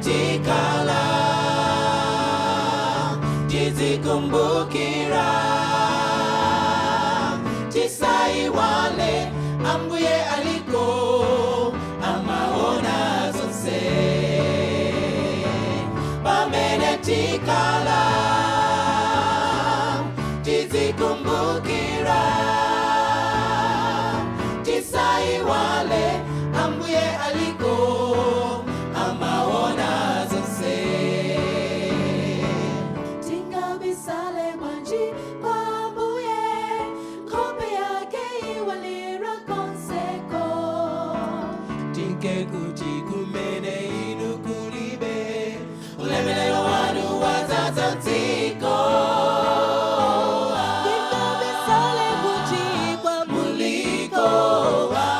Tikala tizikumbukira, tisaiwale Ambuye aliko, amaona zonse. Pamene tikala tizikumbukira, tisaiwale Ambuye aliko, amaona zonse. Tingabisale bwanji kwa Ambuye, nkhope yake iwalira konseko? Tinke kuti kumene inu kulibe, ulemelero wanu wadzaza dziko. Tingabisale kuti kwa Muliko.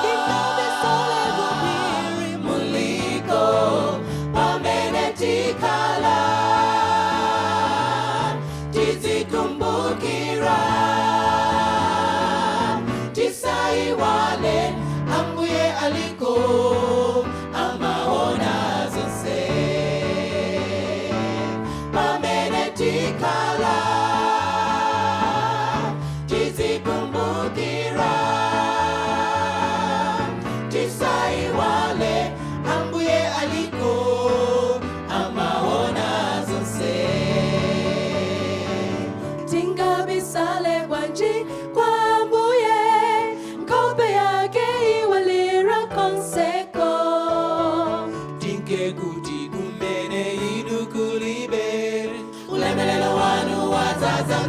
Tingabisale kuphiri. Muliko. Pamene tikala tizikumbukira, tisaiwale Ambuye aliko, amaona zonse. Pamene tikala tizikumbukira, tisaiwale Ambuye aliko, amaona zonse. Tingabisale bwanji kwa Ambuye, nkhope yake iwalira konseko? Tinke kuti kumene inu kulibe, ulemelero wanu wadzaza.